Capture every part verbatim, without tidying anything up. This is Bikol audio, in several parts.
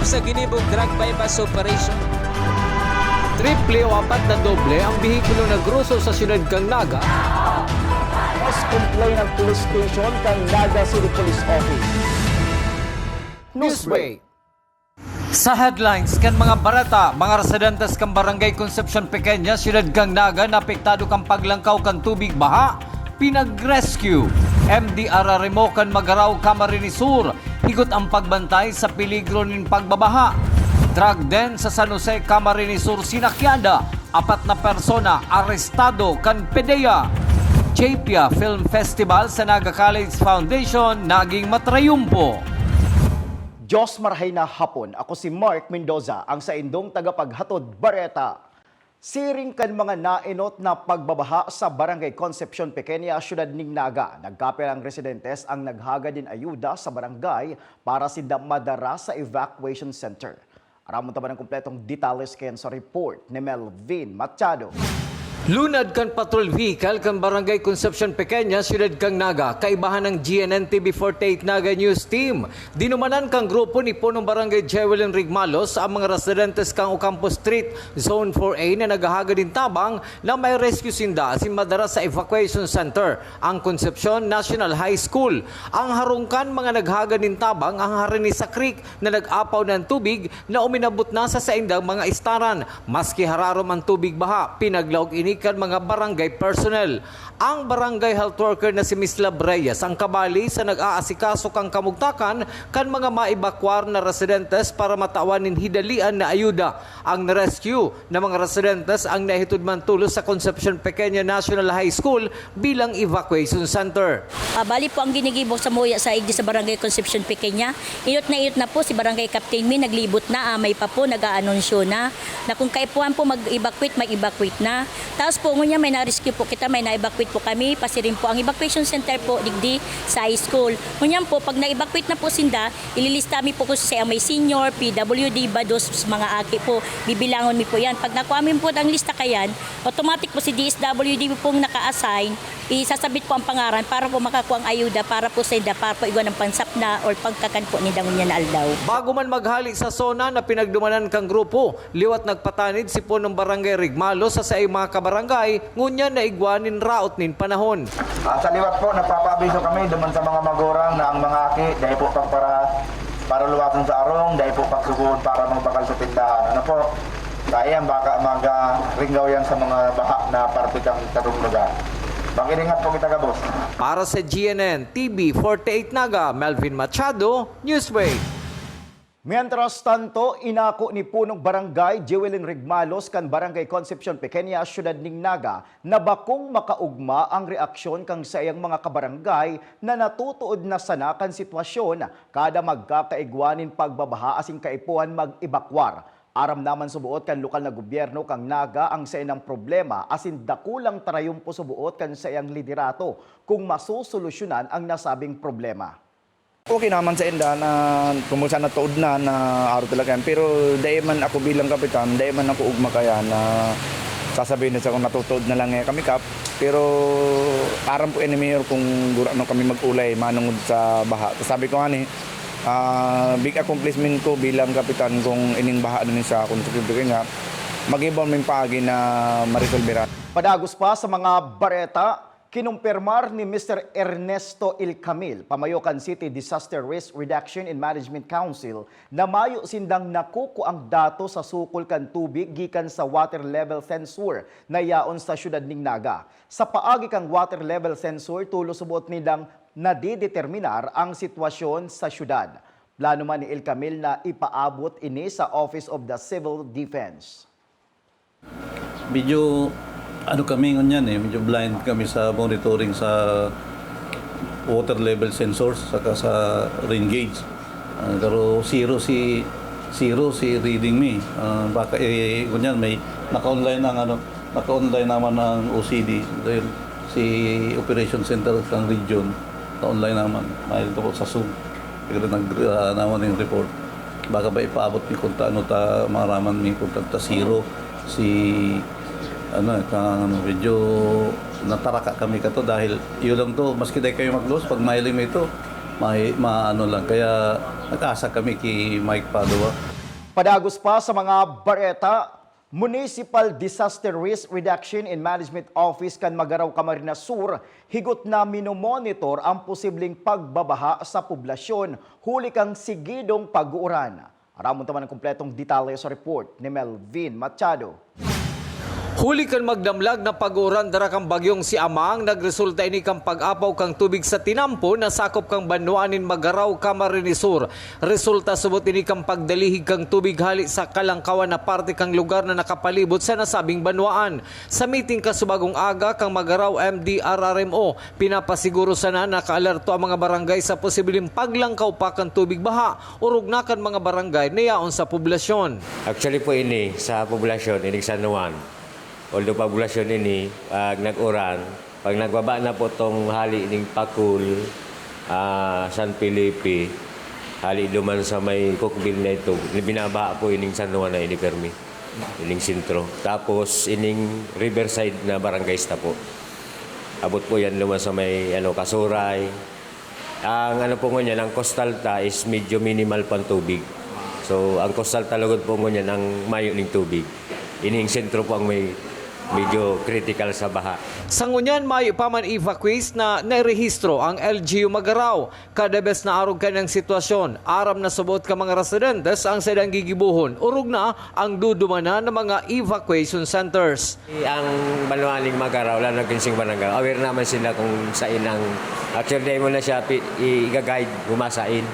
Sa ginibong drug buy-bust operation. Triple o apat na doble ang behikulo na groso sa siyudad kan Naga. Mas complain ang police station kan Naga City Police Office. Newsbreak. Sa headlines kan mga bareta, mga residentes kan Barangay Concepcion Pequeña, siyudad kan Naga, naapektado kan paglangkaw kan tubig baha, pinag-rescue. M D R R M O kan Magarao, Camarines Sur, higot ang pagbantay sa peligro nin pagbabaha. Drug den sa San Jose, Camarines Sur, sinakyada, apat na persona arestado kan PDEA. Japia Film Festival sa Naga College Foundation naging matrayumpo. Diyos marahay na hapon. Ako si Mark Mendoza, ang saindong tagapaghatod bareta. Siring kan mga naenot na pagbabaha sa Barangay Concepcion Pequeña, Siyudad nin Naga, nagkapirang residentes ang naghagad nin ayuda sa barangay para sinda madara sa evacuation center. Aramon ta man ang kompletong detalye kayan sa report ni Melvin Machado. Lunad kan patrol vehicle kan Barangay Concepcion Pequeña, Siyudad kan Naga, kaibahan ng G N N T V forty-eight Naga News Team. Dinumanan kan grupo ni Punong Barangay Jewelyn Rigmalos ang mga residentes kan Ocampo Street, Zone four A, na naghahagad nin tabang na mai-rescue sinda asin madara sa evacuation center, ang Concepcion National High School. Ang harong kan mga naghagad nin tabang, ang Harinisa Creek, na nag-apaw na an tubig na uminabot na sa saindang mga estaran. Maski hararom ang tubig baha, pinaglaog ini kan mga barangay personnel. Ang barangay health worker na si Miss Love Reyes ang kabali sa nag-aasikaso kan kamugtakan kan mga maebakwar na residentes para matawan nin hidalian na ayuda. Ang na-rescue na mga residentes ang nahitud man tolos sa Concepcion Pequeña National High School bilang evacuation center. Ah, bali po ang ginigibo sa muya sa igdi sa Barangay Concepcion Pequeña. Inot na inot na po si Barangay Captain Mi, naglibot na, amay pa po, nag-aanunsyo na, na kung kaipuhan po mag-evacuate, mag-evacuate na. Tapos po, ngunyan may na-rescue po kita, may na-evacuate po kami, pasiring po ang evacuation center po, digdi sa high school. Ngunyan po, pag na-evacuate na po sinda, ililista mi po kung sa may senior, P W D, bados, mga aki po, bibilangon mi po yan. Pag nakuha mi po ang lista kayan, automatic po si D S W D po pong naka-assign, isasabit po ang pangaran para po makakuha ang ayuda para po sa inda, para po igwa ng pansapna or pagkakan po ninda ngunyan na aldaw. Bago man maghali sa zona na pinagdumanan kan grupo, liwat nagpatanid si Punong Barangay Rigmalo sa saiyang mga kabarangay, ngunyan na igwa nin raot nin panahon. At sa liwat po, nagpapaabiso kami duman sa mga magurang na ang mga aki, dai po pagpara, paraluwason sa arong, dai po pagsugoon para magbakal sa tindahan. Ano po? Kaya yan, baka mag-, ah, ringgaw yan sa mga baha na parte kang katong lugar. Mag-ingat po kita, gabos. Para sa G N N T V forty-eight Naga, Melvin Machado, Newsbreak. Mientras tanto, inako ni Punong Barangay Jewelyn Rigmalos kan Barangay Concepcion Pequeña, Siyudad nin Naga, na bakong makaugma ang reaksyon kan saiyang mga kabarangay na natutuod na sana kan sitwasyon kada magkakaigwa nin pagbabaha asin kaipuhan mag-ebakwar. Aram naman suboot kan lokal na gobyerno kan Naga ang saindang problema asin dakulang tarayumpo suboot kan saiyang liderato kung masosolusyonan ang nasabing problema. Okay naman sa inda na kung minsan natuod na, na araw talaga yan. Pero dai man ako bilang kapitan, dai man ako ugma kaya na sasabihin na sa kung natutuod na lang eh kami, Kap. Pero aram po ini, Mayor, kung gurano kami mag-ulay manungod sa baha. Sabi ko nga ni, ah, big accomplishment ko bilang kapitan kung ining baha na ni sa kung sa nga, mag-ibang may paagi na maresolbera. Padagos pa sa mga bareta, kinumpirmar ni Mister Ernesto Ilcamil, pamayo kan City Disaster Risk Reduction and Management Council, na mayo sindang nakukuang datos sa sukol kan tubig gikan sa water level sensor na yaon sa siyudad nin Naga. Sa paagi kan water level sensor, tolos suboot nindang nadideterminar ang sitwasyon sa siyudad. Plano man ni Ilcamil na ipaabot ini sa Office of the Civil Defense. Medyo ano kami ngunyan eh, medyo blind kami sa monitoring sa water level sensors saka sa rain gauge. Ah, pero zero si zero si reading mi. Ah, baka eh, ngunyan may naka-online ang ano, naka-online naman ang O C D dahil si Operation Center ng region, naka-online naman. May ito po sa Zoom. Pero nag ah, naman yung report. Baka ba ipaabot ni kung ano ta maaraman mi kung ta zero si ano, kang ano, medyo nataraka kami kato dahil yun lang to, maski dai kayo mag-loss, pag mahiling mo ito, May maano lang, kaya nag-asa kami ki Mike Padua. Padagos pa sa mga bareta, Municipal Disaster Risk Reduction and Management Office kan Magarao, Camarines Sur, higot na minomonitor ang posibleng pagbabaha sa poblasyon huli kan sigidong pag-uuran. Aramon ta man an kompletong detalye sa report ni Melvin Machado. Huli kan magdamlag na pag-uuran dara kan bagyong si Amang, nagresulta ini kan pag-apaw kan tubig sa tinampo na sakop kan banwaan nin Magarao, Camarines Sur. Resulta subot ini kan pagdalihig kan tubig hali sa kalangkawan na parte kan lugar na nakapalibot sa nasabing banwaan. Sa meeting kasubagong aga kan Magarao M D R R M O, pinapasiguro sana na nakaalerto ang mga barangay sa posibleng paglangkaw pa kan tubig baha orog na kan mga barangay na yaon sa poblasyon. Actually po ini sa poblasyon, ining San Juan. Although poblasyon ini, pag nag-uran, pag nagbaba na po tong hali ning Pacul, ah, San Felipe, hali duman sa may Cookville na ito, binabaha po ining San Juan na ini permi, ining sentro. Tapos ining riverside na barangays na po. Abot po yan duman sa may, ano, Kasuray. Ang ano po ngunyan, ang coastal ta is medyo minimal pang tubig. So, ang coastal ta lugod po ngunyan ang mayo ning tubig. Ining sentro po ang may medyo critical sa baha. Sa ngunyan, mayo pa man evacuees na nairehistro ang L G U Magarao. Kada bes na arog kan ang sitwasyon, aram na subot kan mga residentes ang saindang gigibohon, orog na ang dudumanan na mga evacuation centers. Ang banwaan ning Magarao, lalo na Quinsing Barangay, aware naman sila kung sain ang, actually, dai mo na siya pi-, i-, iga-guide kung masain.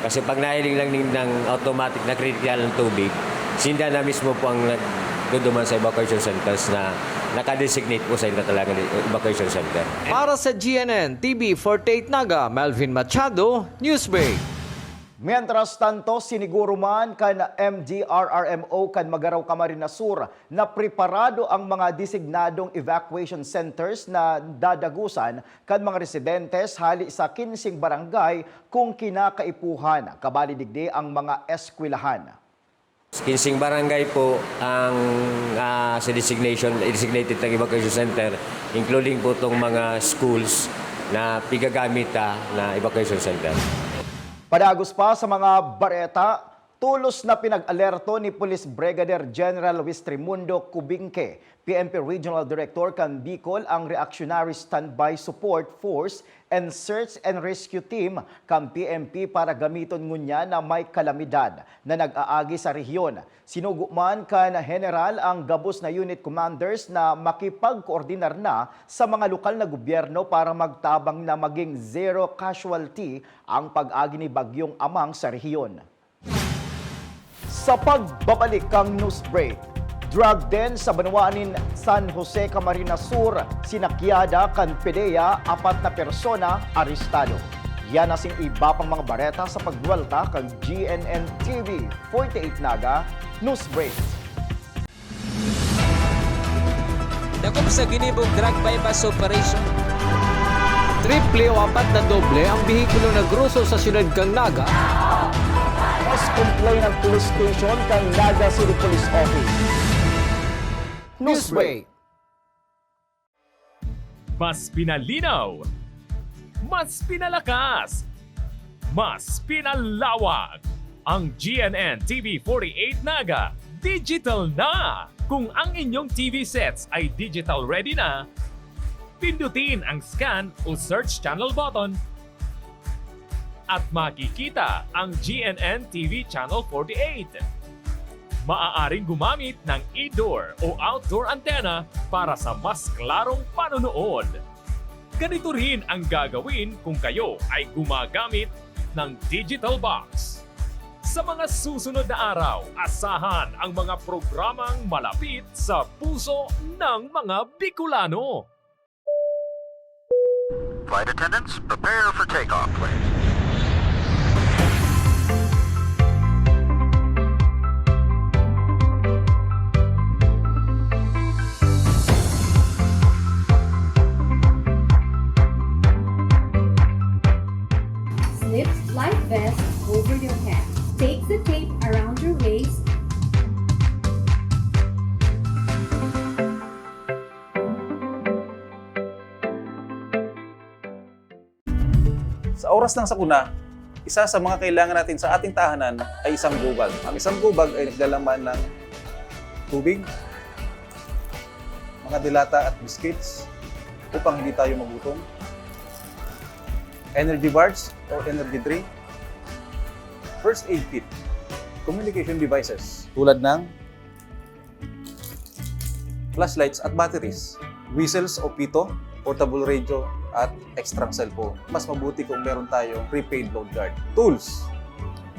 Kasi pag nahiling lang nin, ng automatic na critical ang tubig, sinda na mismo po ang nagduduman sa evacuation centers na naka-designate po sa inda talaga ni evacuation center. Para sa G N N T V forty-eight Naga, Melvin Machado, Newsbreak. Mientras tanto, siniguro man kan M D R R M O kan Magarao, Camarines Sur na preparado ang mga designadong evacuation centers na dadagusan kan mga residentes hali sa kinsing barangay kung kinakaipuhan, kabali digdi ang mga eskwelahan. Kinsing barangay po ang, ah, sa designation, designated na evacuation center, including po itong mga schools na pigagamit, ah, na evacuation center. Padagos pa sa mga bareta, tolos na pinag-alerto ni Police Brigadier General Luis Trimundo Cubinque, P N P Regional Director kan Bicol, ang Reactionary Standby Support Force and Search and Rescue Team kan P N P para gamiton ngunyan na may kalamidad na nag-aagi sa rehiyon. Sinugo man kan Heneral ang gabos na unit commanders na makipagkoordinar na sa mga lokal na gobyerno para magtabang na maging zero casualty ang pag-agi ni Bagyong Amang sa rehiyon. Sa pagbabalik kan news break, drug den sa banwaan nin San Jose, Camarines Sur, sinakyada kan PDEA, apat na persona arestado. Yan asin iba pang mga bareta sa pagbuwelta kan G N N T V forty-eight Naga News Break. Dakop sa ginibong drug buy-bust operation. Triple o apat na doble ang behikulo nagroso sa siyudad kan Naga. Mas complain ang police station kan Naga City Police Office. Newsbreak. Mas pinalinaw, mas pinalakas, mas pinalawak. Ang G N N T V forty-eight Naga digital na! Kung ang inyong T V sets ay digital ready na, pindutin ang scan o search channel button at makikita ang G N N T V Channel forty-eight. Maaaring gumamit ng indoor o outdoor antenna para sa mas klarong panonood. Ganito rin ang gagawin kung kayo ay gumagamit ng digital box. Sa mga susunod na araw, asahan ang mga programang malapit sa puso ng mga Bicolano. Flight attendants, prepare for takeoff, please. Slip life vest over your head. Take the tape around your waist. Sa Pas ng sakuna, isa sa mga kailangan natin sa ating tahanan ay isang gubag. Ang isang gubag ay naglalaman ng tubig, mga dilata at biscuits upang hindi tayo magutom, energy bars or energy drink, first aid kit, communication devices tulad ng flashlights at batteries, whistles o pito, portable radio, at extra cellphone. Mas mabuti kung meron tayong prepaid load guard. Tools,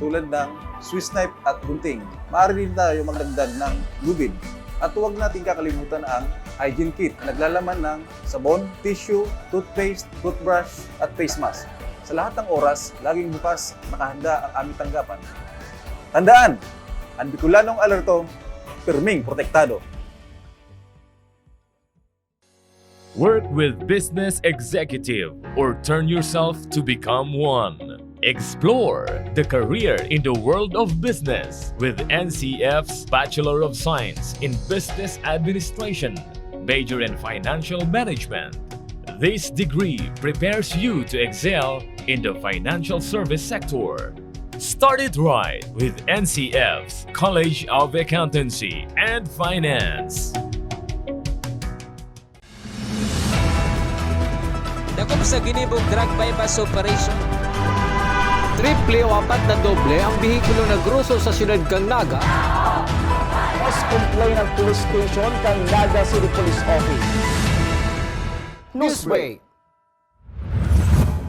tulad ng Swiss knife at gunting. Maaari din tayo magdagdag ng lubid. At huwag nating kakalimutan ang hygiene kit na naglalaman ng sabon, tissue, toothpaste, toothbrush, at face mask. Sa lahat ng oras, laging bukas, nakahanda ang aming tanggapan. Tandaan, ang Bicolanong alerto, pirming protektado. Work with Business Executive or turn yourself to become one. Explore the career in the world of business with N C F's Bachelor of Science in Business Administration, major in Financial Management. This degree prepares you to excel in the financial service sector. Start it right with N C F's College of Accountancy and Finance. Dakop sa ginibong drug buy-bust operation. Triple o apat na doble ang behikulo na groso sa siyudad kan Naga. Mas complain ang police station kan Naga City Police Office. Newsbreak.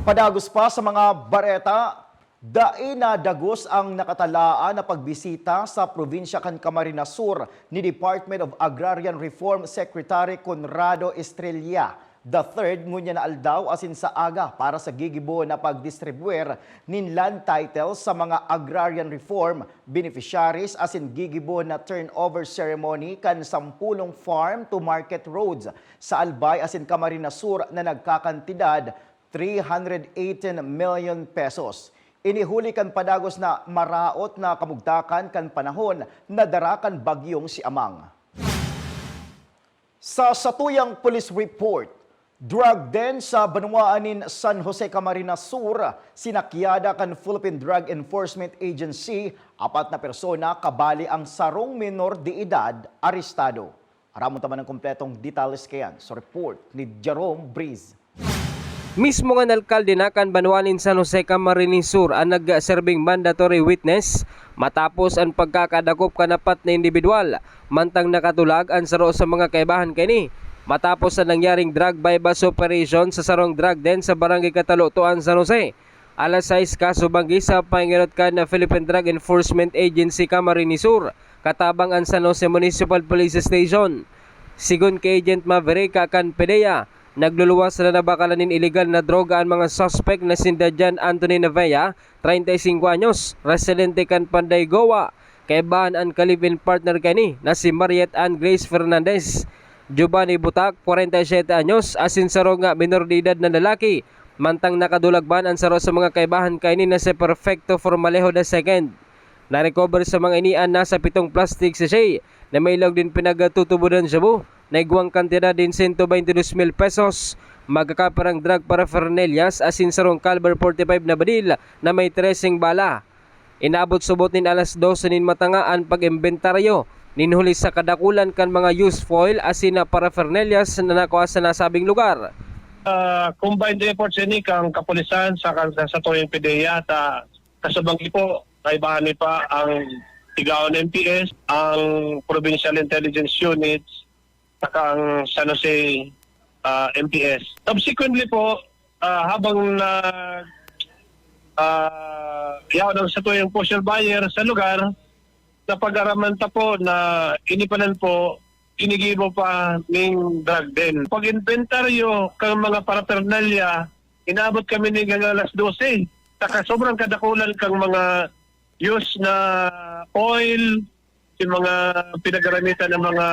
Padagos pa sa mga bareta, dai na dagos ang nakatalaan na pagbisita sa probinsya kan Camarines Sur ni Department of Agrarian Reform Secretary Conrado Estrella the third ngunyan na aldaw asin sa aga para sa gigibo na pagdistribuir nin land title sa mga agrarian reform beneficiaries asin gigibo na turnover ceremony kan sampulong farm to market roads sa Albay asin Camarines Sur na nagkakantidad three hundred eighteen million pesos. Ini huli kan padagos na maraot na kamugtakan kan panahon na dara kan bagyong si Amang. Sa satuyang police report, drug den sa banwaan nin San Jose Camarines Sur, sinakyada kan Philippine Drug Enforcement Agency, apat na persona, kabali ang sarong minor de edad, arestado. Aramon ta man an kompletong detalles kaiyan sa report ni Jerome Breeze. Mismo ngan alkalde na kan banwa nin San Jose Camarines Sur an nagserbing mandatory witness matapos an pagkakadakop kan apat na indibidwal, mantang nakatulag an saro sa mga kaibahan kaini matapos sa nangyaring drug buy-bust operation sa sarong drug den sa Barangay Catalotoan, San Jose. Alas sais kasubang gisa, pangirot kan Philippine Drug Enforcement Agency Camarines Sur, katabang an San Jose Municipal Police Station. Sigon ki Agent Maverick kan PDEA, nagluluwas na nabakalan nin ilegal na droga an mga suspek na sinda John Anthony Navea, treinta y cinco anyos, residente kan Panday, Goa, kaibahan an ka-live-in partner kaini na si Mariette Ann Grace Fernandez, Giovanni Butak, kwarenta y siyete anyos, asin saro nga minor de edad na lalaki. Mantang nakadulag man an saro sa mga kaibahan kaini na si Perfecto Formalejo the second. Na-recover sa mga ini an nasa pitong plastic sachet na may laog nin pinagtutubodan shabu na igwang kantidad nin sento baynte dos mil pesos, magkakaperang drug paraphernalias asin sarong caliber forty-five na badil na may treseng bala. Inabot subot nin alas dose nin matanga an pag-imbentaryo nin huli sa kadakulan kan mga used foil asin na paraphernalias na nakua sa nasabing lugar. Ah, combined efforts ini kan kapulisan saka sa satuyang PDEA ta kasubang po, kaibahan mi pa ang Tigaon M P S, ang Provincial Intelligence Units, saka ang San Jose, ah, M P S. Subsequently po, ah, habang na, ah, yaon ang satuyang poseur buyer sa lugar, napag-araman ta po na inipanan po, ginigibo pa ning drug den. Pag-inventaryo kan mga paraphernalia, inabot kami ning alas dose. Saka sobrang kadakulan kang mga used na oil, yung mga pinaggaramitan ng mga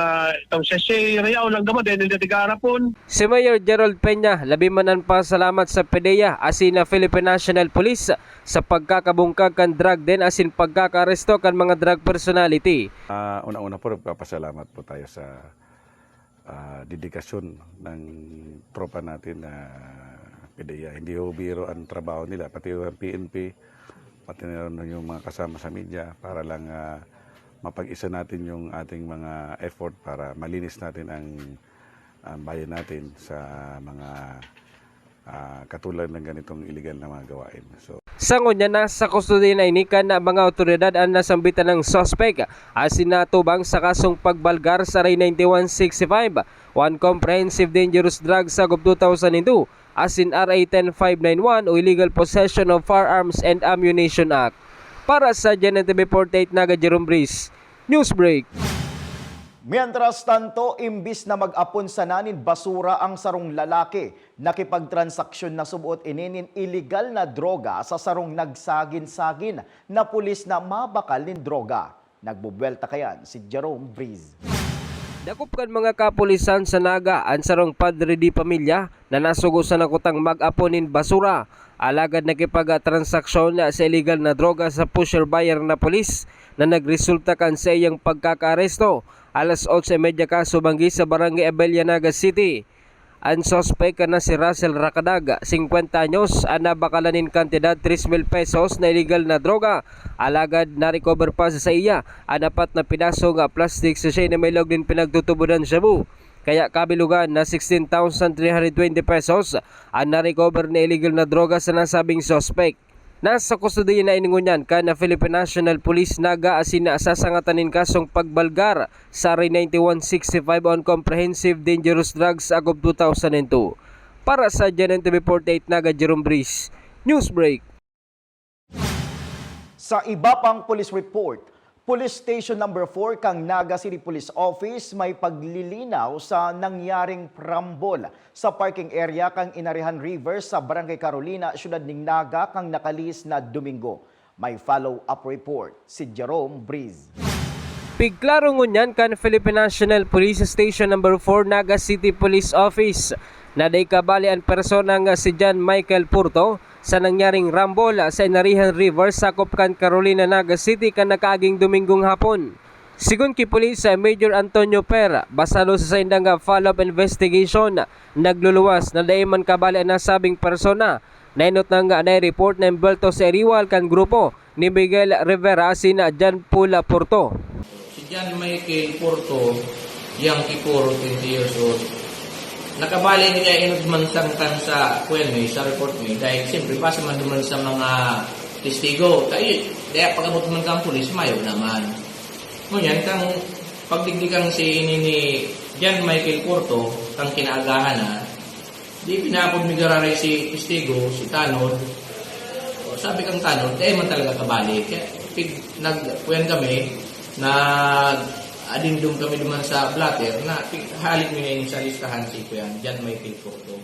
itong sachet, rayaw lang naman dahil hindi tigarapon. Si Mayor Gerald Peña labi man an pasalamat sa PDEA asin na Philippine National Police sa pagkakabungkag kan drug den asin pagkakaaresto kan mga drug personality. Ah, una-una po, nagpapasalamat po tayo sa, ah, dedikasyon ng tropa natin na Pwede yan. Hindi ho biro ang trabaho nila, pati ho ang P N P, pati na rin yung mga kasama sa media para lang, ah, mapag-isa natin yung ating mga effort para malinis natin ang, ang bayan natin sa mga, ah, katulad ng ganitong illegal na mga gawain. So, Sa ngunyan na sa kustodiya na ini kan mga awtoridad an nasambitan ng suspek asin natubang sa kasong pagbalgar sa R ninety-one sixty-five o an Comprehensive Dangerous Drugs Act of two thousand two asin R A ten five nine one o Illegal Possession of Firearms and Ammunition Act. Para sa G N N T V forty-eight Naga, Jerome Breeze, Newsbreak. Mientras tanto, imbis na mag-apon sana nin basura ang sarong lalaki, nakipagtransaksyon na subot ini nin iligal na droga sa sarong nagsagin-sagin na pulis na mabakal nin droga. Nagbubuwelta kayan si Jerome Breeze. Dakop kan mga kapulisan sa Naga an sarong padre de pamilya na nasugo sana kutang mag-apon nin basura, alagad nakipagtransaksyon sa iligal na droga sa pusher buyer na pulis na nagresulta kan saiyang pagkakaaresto. Alas otso y media kasubanggi sa Barangay Abella, Naga City. An suspek na si Russell Rakadag, singkwenta anyos, an nabakalan nin kantidad tres mil pesos na iligal na droga, alagad na-recover pa sa saiya an apat na pidasong plastic sachet na may laog nin pinagtutubodan shabu. Kaya kabilugan na sixteen thousand three hundred twenty pesos an na-recover na illegal na droga sa nasabing suspek. Nasa kustodiya na ini ngunyan kan Philippine National Police Naga asin nasasangatan nin kasong pagbalgar sa R ninety-one sixty-five on Comprehensive Dangerous Drugs Act of two thousand two. Para sa G N N T V forty-eight Naga, Jerome Breeze, Newsbreak. Sa iba pang police report, Police Station Number four kan Naga City Police Office may paglilinaw sa nangyaring rambol sa parking area kan Inarihan River sa Barangay Carolina, siyudad nin Naga kan nakalihis na Domingo. May follow-up report si Jerome Breeze. Pigklaro ngunyan kan Philippine National Police Station Number four Naga City Police Office na dai kabali an persona nga si John Michael Porto sa nangyaring rambol sa Inarihan River, sakop kan Carolina, Naga City, kan nakaaging Dominggong hapon. Sigon ki Pulis Major Antonio Per, basado sa saindang follow-up investigation, nagluluwas na dai man kabali an nasabing persona. Nainot na nga nai-report na embwelto sa iriwal kan grupo ni Miguel Rivera asin John Paul Porto. Si John Michael Porto, young people, twenty years old. Nakabali niya inod man sangkan sa kuyan mi, sa report mi, dahil siyempre base man duman sa mga testigo. Tayo, kaya pag-abot man kang pulis, mayo naman. Ngunyan, kang pagdigdikan si ini ni John Michael Porto, kang kinaagahan na, di pinapod mi gararay si testigo, si Tanod. O, sabi kang Tanod, dai man talaga kabali. Kaya pig, nag, kuyan kami, nag-adindom kami duman sa blotter na pig, halik mi na yun sa listahan si kuyan, John Michael Porto.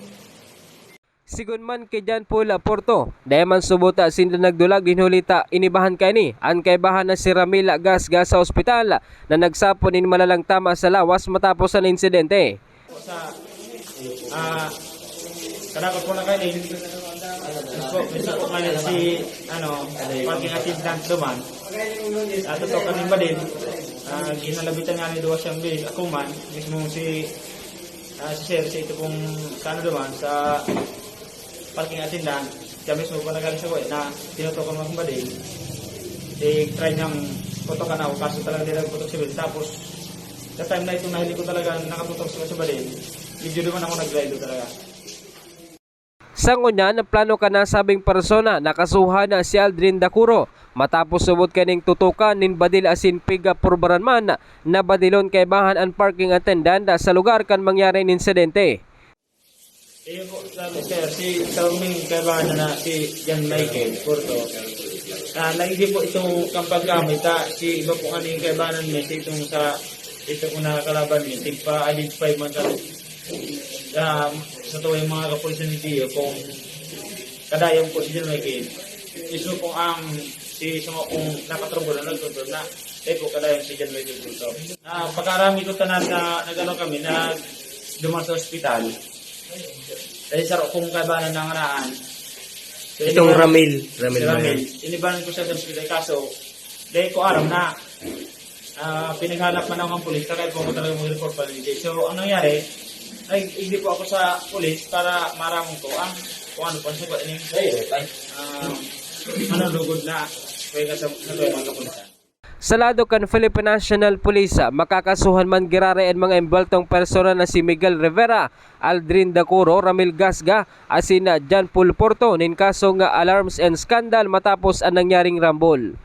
Sigon man ki John Paul Porto, dai man subot sinda nagdulag nin huli ta inibahan kaini an kaibahan na si Ramil Gasgas sa ospital na nagsapon nin malalang tama sa lawas matapos an insidente. Sa, ah, kadakot po na kayo din. Mismo, mismo po ngayon si, ano, parking attendant duman. At ito, kanimba din, ah, ginalabitan nga ni duwa siyang bilis. Ako man, mismo si, ah, si Sir, si ito pong, sa ano duman, sa parking attendant, siya mismo po nagaling sa buhay na tinutukan mo kung bading. Di-try niyang putokan ako, kaso talaga di nagputok si Will. Tapos, sa time na ito, nahiling ko talaga nakatutok sa, sa bading. Medyo duman ako nag-drive talaga. Sa ngunyan, plano kan nasabing persona na kasuhan na si Aldrin Dacuro matapos subot kaning tutukan nin badil asin piga purbaran man na badilon kaibahan an parking attendant sa lugar kan mangyari an insidente. Iyo po, sabi, sir, si Charming kaibahan na si John Michael Porto. Ah, naigi po itong kampag kami, ta, si iba po kaning kaibahan niya, si itong sa, ito po nakakalaban niya, tigpa-identify man sa, ah, sa tuwing mga kapulisan ni Dio, kung kadayon po si John Michael. Mismo po ang, si, sa mga pong nakatrombo na nagtutulog na, eh po, kadayon si John Michael Porto. Ah, pagkarami ko tanan na nag-ano kami, nag-, duman sa ospital. Kasi sa kung kaibahan na nangaraan. So, Itong inibahan, Ramil, Ramil si ba Ramil, yan? Inibahan ko siya sa ospital, kaso, dahil ko aram na, ah, pinaghanap man ako ng pulis, kaya po ako talaga mag-report pa rin. So, ang nangyari, ay, hindi po ako sa pulis para maramon ko ang Ano pa suga ini? Ay, ay. Ah, manulugod na. Kaya ka sa, sa mga kapulisan. Sa lado kan Philippine National Police, makakasuhan man giraray an mga embuweltong persona na si Miguel Rivera, Aldrin Dacoro, Ramil Gasga, asin John Paul Porto nin kasong alarms and scandal matapos an nangyaring rambol.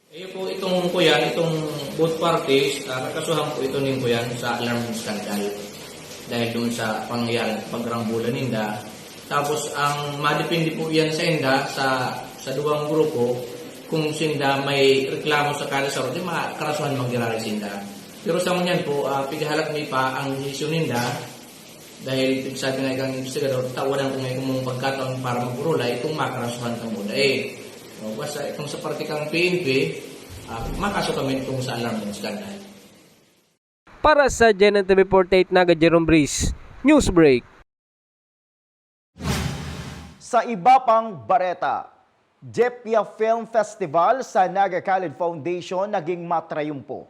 Iyo po itong kuyan, itong both parties, ah, kakasuhan po ito nin kuyan sa alarm and scandal. Dahil doon sa pangyayaring pagrambulan ninda, tapos ang madepende po iyan sa inda, sa, sa duwang grupo, kung sinda may reklamo sa kalisaro, di makarasuhan man giraray sinda. Pero sa ngunyan po, ah, pighahalat mi pa ang desisyon ninda, dahil sabi nga kang investigador, tawadan ko nga itong mga pagkataon para magurulay kung makarasuhan kamo dai. O, basta itong sa parte kang P N P, ah, makaso kami itong sa alarm ng skandal. Para sa G N N T V forty-eight Naga, Jerome Breeze, Newsbreak. Sa iba pang bareta, Jepia Film Festival sa Naga Khaled Foundation naging matrayumpo.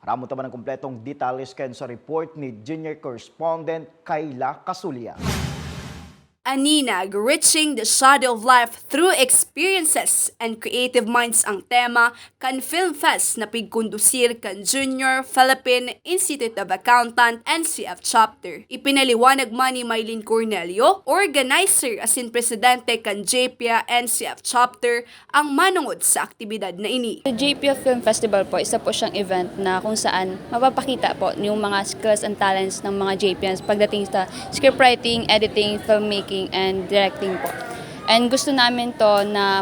Harapon ta man ang kompletong detalye kan sa report ni junior correspondent Kayla Casulia. Aninag, Reaching the Shadow of Life Through Experiences and Creative Minds ang tema kan Film Fest na pigkondusir kan Junior Philippine Institute of Accountant, N C F Chapter. Ipinaliwanag man ni Mylene Cornelio, organizer asin presidente kan J P A N C F Chapter, ang manongod sa aktibidad na ini. Sa J P F Film Festival po, isa po siyang event na kung saan mapapakita po yung mga skills and talents ng mga J P Ns pagdating sa script writing, editing, filmmaking, and directing po. And gusto namin to na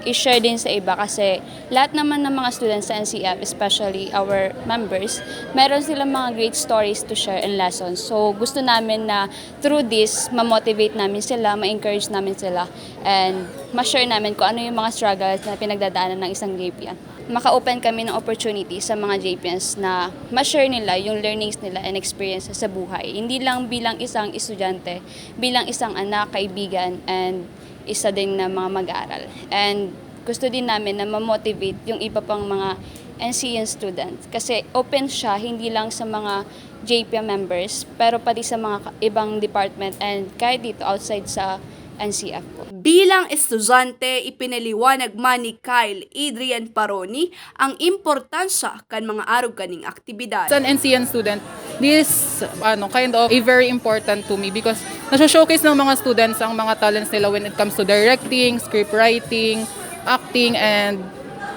i-share din sa iba kasi lahat naman ng mga students sa N C F, especially our members, meron silang mga great stories to share and lessons. So gusto namin na through this, ma-motivate namin sila, ma-encourage namin sila, and ma-share namin kung ano yung mga struggles na pinagdadaanan ng isang J P N. Maka-open kami ng opportunity sa mga J P Ns na ma-share nila yung learnings nila and experience sa buhay. Hindi lang bilang isang estudyante, bilang isang anak, kaibigan, and isa din na mga mag-aaral. And gusto din namin na ma-motivate yung iba pang mga N C N students. Kasi open siya, hindi lang sa mga J P members, pero pati sa mga ka-, ibang department and kahit dito outside sa N C F po. Bilang estudyante, ipinaliwanag man ni Kyle Adrian Paroni ang importansya kan mga arog kaning aktibidad. As an N C N student, this, ano, kind of a very important to me because nasa-showcase ng mga students ang mga talents nila when it comes to directing, script writing, acting, and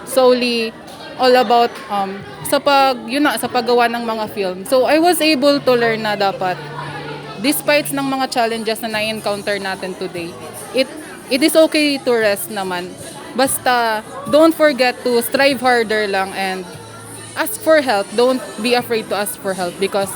solely all about, um, sa pag, yun na, sa paggawa ng mga film. So, I was able to learn na dapat, despite ng mga challenges na na-encounter natin today, it, it is okay to rest naman. Basta, don't forget to strive harder lang and ask for help. Don't be afraid to ask for help because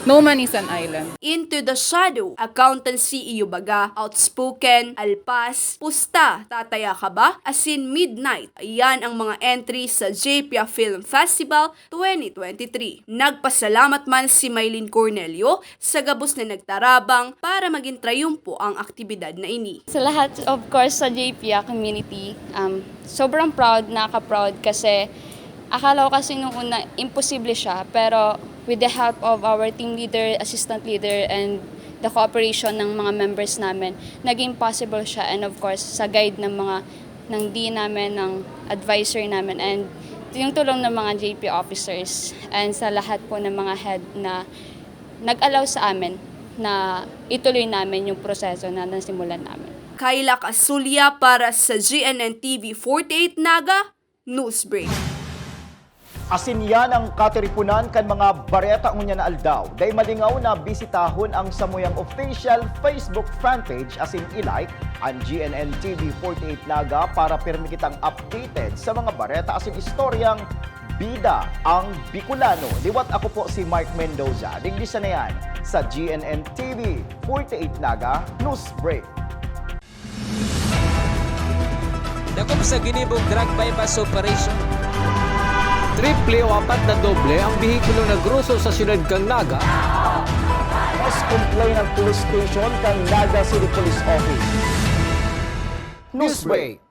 no man is an island. Into the Shadow, Accountancy, Iyo Baga, Outspoken, Alpas, Pusta, Tataya Ka Ba, asin Midnight. Ayan ang mga entry sa J P A Film Festival twenty twenty-three. Nagpasalamat man si Mylene Cornelio sa gabos na nagtarabang para maging trayumpo ang aktibidad na ini. Sa lahat, of course, sa J P A community, um, sobrang proud, nakaka-proud kasi akala ko kasi nung una, imposible siya, pero with the help of our team leader, assistant leader, and the cooperation ng mga members namin, naging possible siya. And of course, sa guide ng mga, ng dean namin, ng advisor namin, and yung tulong ng mga J P officers, and sa lahat po ng mga head na nag-allow sa amin na ituloy namin yung proseso na nasimulan namin. Kayla Casulia para sa G N N T V forty-eight Naga, Newsbreak. Asin yan ang katiriponan kan mga bareta ngunyan na aldaw. Dai malingaw na bisitahon ang samuyang official Facebook fan page asin i-like an G N N T V forty-eight Naga para pirmi kitang updated sa mga bareta asin istoryang bida ang Bicolano. Liwat ako po si Mark Mendoza. Digdi sa na yan sa G N N T V forty-eight Naga Newsbreak. Dakop sa ginibong drug buy-bust operation. Triple o apat na doble ang behikulo na groso sa siyudad kan Naga. Mas complain ang police station kan Naga City Police Office. Newsbreak.